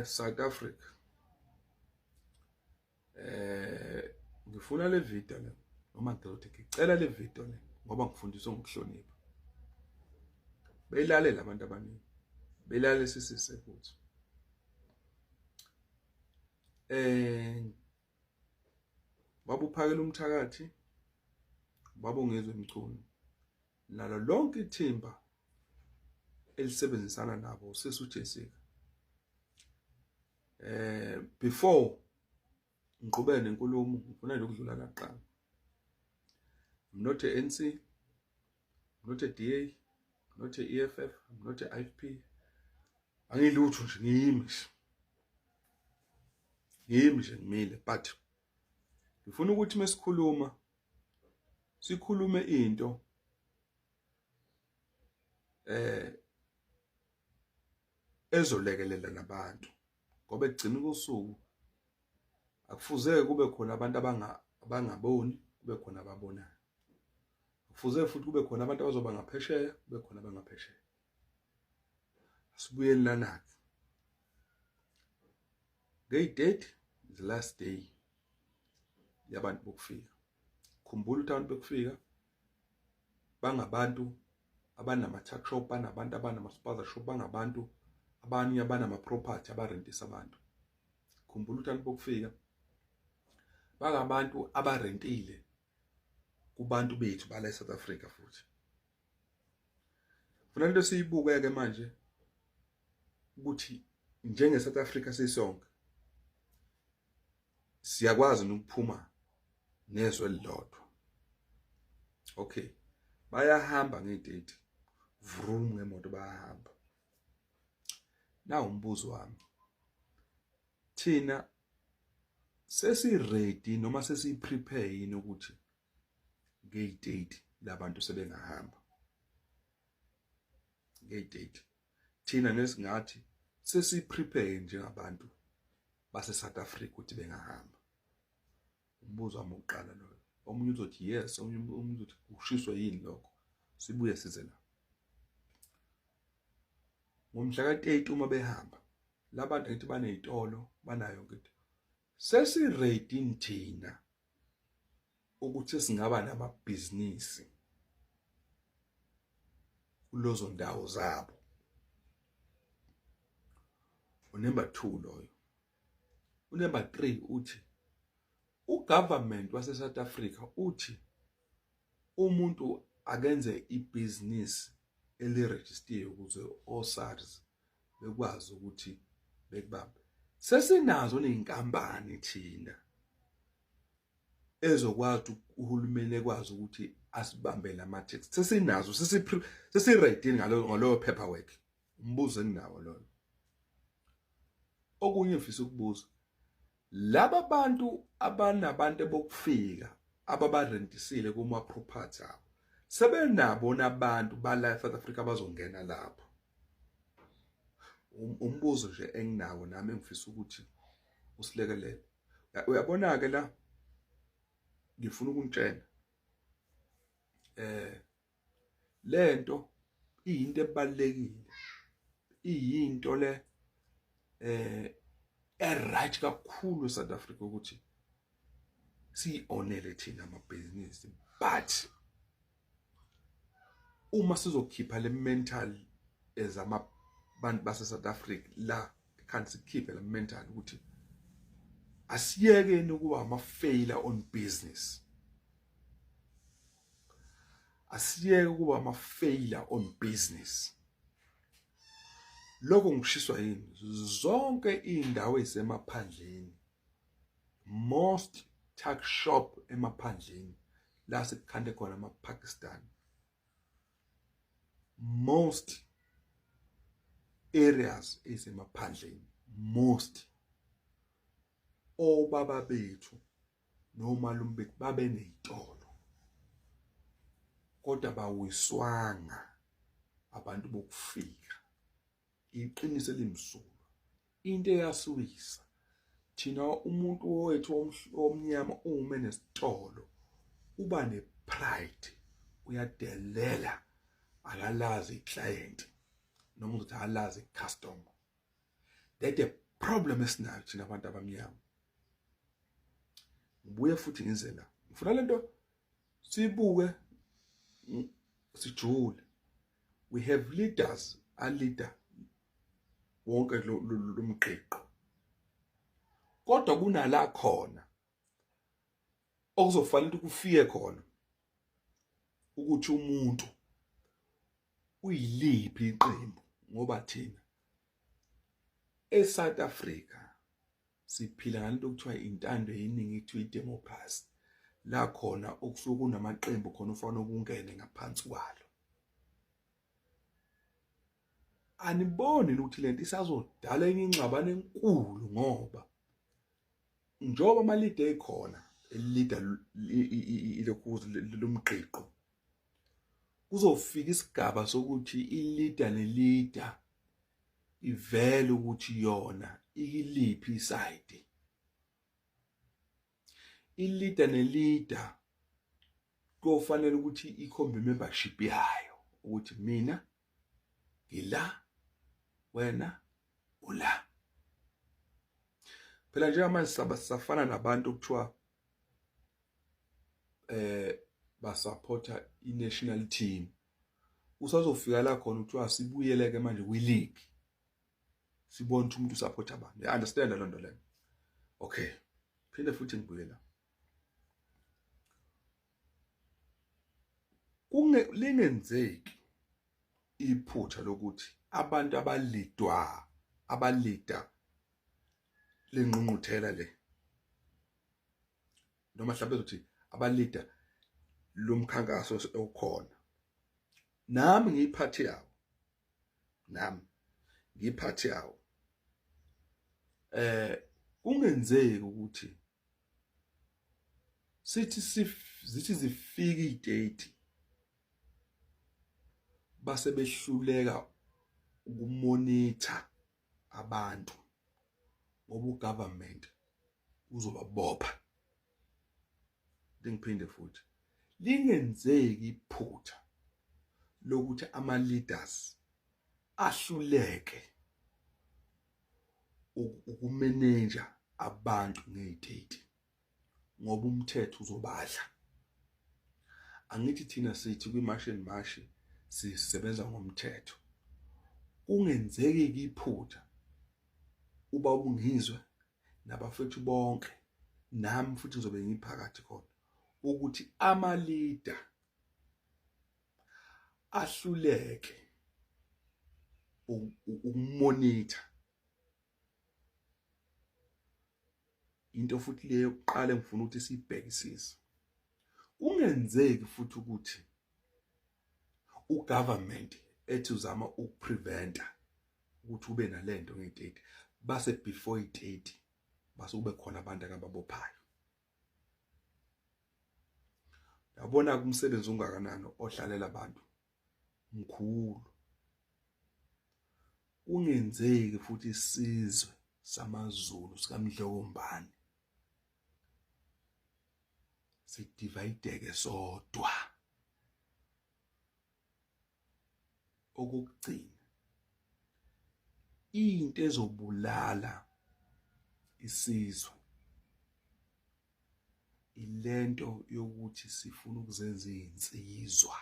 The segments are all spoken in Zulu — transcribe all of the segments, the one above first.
South Africa. Ngifuna le video le, noma ngizothi ngicela le video le ngoba ngifundiswe ngokuhlonipha. Beyilalela abantu abaningi. Beyilalesisise futhi. Baba uphakela umthakathi, baba ungizwe Mchunu. Nalo lonke ithimba elisebenzisana nabo sisi uJessica. Before ngiqhubeke nenkulumo, ngifuna nje ukudlula la kuqala. I'm not a ANC, I'm not a DA, I'm not a EFF, I'm not a IFP. Angilutho nje, ngiyimi nje. Ngiyimi nje, ngimile, but ngifuna ukuthi mesikhuluma sikhulume into ezolekelela nabantu, ngoba ekugcina kosuku akufuzeke kube khona abantu abangaboni, kube khona ababonayo. Kufuze futhi kube khona abantu abazoba ngaphesheya, kube khona abangaphesheya. Asibuyeni lana-ke. Ngeyi-30, the last day yabantu bokufika. Khumbula ukuthi abantu bokufika bangabantu abanama-tuck shop, banabantu abanama-spaza shop, bangabantu abanye abanama-property abarentisa abantu. Khumbula ukuthi abantu bokufika bangabantu abarentile kubantu bethu bala eSouth Africa. Futhi funa into siyibuke-ke manje ukuthi njenge-South Africa sisonke siyakwazi ukuphuma nezwe elilodwa. Okay, bayahamba nge-30, vroom, ngemoto bayahamba. Nawu umbuzo wami: thina sesi-ready noma sesiyi-prepare yini ukuthi ngeyi-30 labantu sebengahamba ngeyi-30? Thina nesingathi sesiyi-prepare njengabantu base-South Africa ukuthi bengahamba? Umbuzo wami wokuqala loyo. Omunye uzothi yes, omunye umuntu uzothi kushiswe yini lokho. Sibuye size la ngomhla ka-30 uma behamba labantu, ngithi baney'tolo, banayo yonke into. Sesi-ready thina ukuthi singaba namabhizinisi kulezo ndawo zabo? Unumber 2 loyo. Unumber 3 uthi ugovernment wase South Africa uthi umuntu akenze ibhizinisi elirejistiwe ukuze oSARS bekwazi ukuthi bekubambe. Sesinazo nezinkampani thina ezokwazi uhulumeni ekwazi ukuthi asibambele ama-tax? Sesinazo, sesi-ready ngaloyo paperwork? Umbuzo enginawo loyo. Okunye ngifisa ukubuza: laba bantu abanabantu bokufika ababarentisile kuma-property abo, sebenabo nabantu bala e-South Africa abazongena lapho? Umbuzo nje enginawo nami engifisa ukuthi usilekelele. Uyabona-ke la, ngifuna ukunitshela lento iyinto ebalulekile, iyinto le e-right kakhulu eSouth Africa ukuthi siyi-onele thina amabhizinisi, but uma sizokhipha le mental ezamabantu base South Africa la kanti sikhiphe le mental ukuthi asiyekeni ukuba ama-failure on business, asiyeke ukuba ama-failure on business. Lokho ngishiswa yini? Zonke iy'ndawo ey'semaphandleni, most tuck shop emaphandleni la sekukhande khona ama-Pakistan, most areas ezisemaphandleni, most obaba bethu nomalume bethu babe ney'tolo, kodwa bawiswanga abantu bokufika. Iqiniso elimsulwa, into eyasuwisa thina, umuntu wethu omnyama uma nesitolo uba ne-pride, uyadelela, akalazi i-client noma uzothi akalazi i-customer. That the problem esinayo thina abantu abamnyama. Ngibuye futhi ngize la, ngifuna lento sibuke sijule. We have leaders a leader wonke lo mgqiqo, kodwa kunala khona okuzofanele ukuthi kufike khona ukuthi umuntu uyiliphi iqembu, ngoba thina eSouth Africa siphila ngalento okuthiwa intando yeningi, kuthiwa idemocracy, la khona okusuke kunamaqembu khona ufanele ukungene ngaphansi kwalo. Aniboni ukuthi lento isazodala enye ingxabano enkulu, ngoba njengoba ama-leader ekhona elida ilokhu lomgqiqo, kuzofika isigaba sokuthi i-leader ne-leader ivele ukuthi yona ikiliphi isayidi. I-leader ne-leader kuyofanele ukuthi ikhombe membership yayo ukuthi mina ngila, wena ula. Phela njengamanje saba safana nabantu okuthiwa basupporta i-national team. Usazofika la khona kuthiwa sibuyeleke manje kwi-league, sibone ukuthi umuntu usupporta abantu. You understand loo nto leyo? Okay, phinde futhi ngibuye la. Kunge lingenzeki iphutha lokuthi abantu abalidwa abalida lengqungquthela le, noma mhlawumbe ezothi abalida lomkhankaso okhona, nami ngiyiphathi yawo, nami ngiyiphathi yawo, kungenzeki ukuthi sithi zithi zifika i-date base behluleka ukumonitha abantu, ngoba ugovernment uzobabopha. Ngiphinde futhi, lingenzeki iphutha lokuthi ama leaders ahluleke ukumeneja abantu ngey'date, ngoba umthetho uzobadla. Angithi thina sithi kwi-March and March sisebenza ngomthetho. Kungenzeki iphutha uba ubungizwe nabafethu bonke, nami futhi ngizobe ngiphakathi khona, ukuthi ama-leader ahluleke ukumonitha into futhi leyo yokuqala engifuna ukuthi siyibhekisise. Kungenzeki futhi ukuthi ugovernment ethi uzama ukupreventa ukuthi ube nalento nge-date, base before i-date base kube khona abantu akababophayo. Yabona umsebenzi ungakanani ohlalela abantu, mkhulu. Kungenzeki futhi isizwe samaZulu sikaMdlokombane sidivayideke sodwa. Okokugcina, into ezobulala isizwe ilento yokuthi sifuna ukuzenza izinsizwa.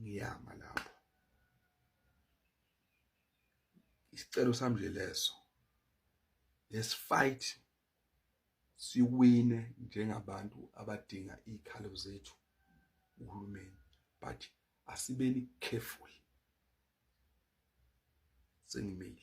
Ngiyama lapho, isicelo sami nje leso, let's fight siwine njengabantu abadinga iy'khalo zethu uhulumeni, but asibeni careful. Sengimile.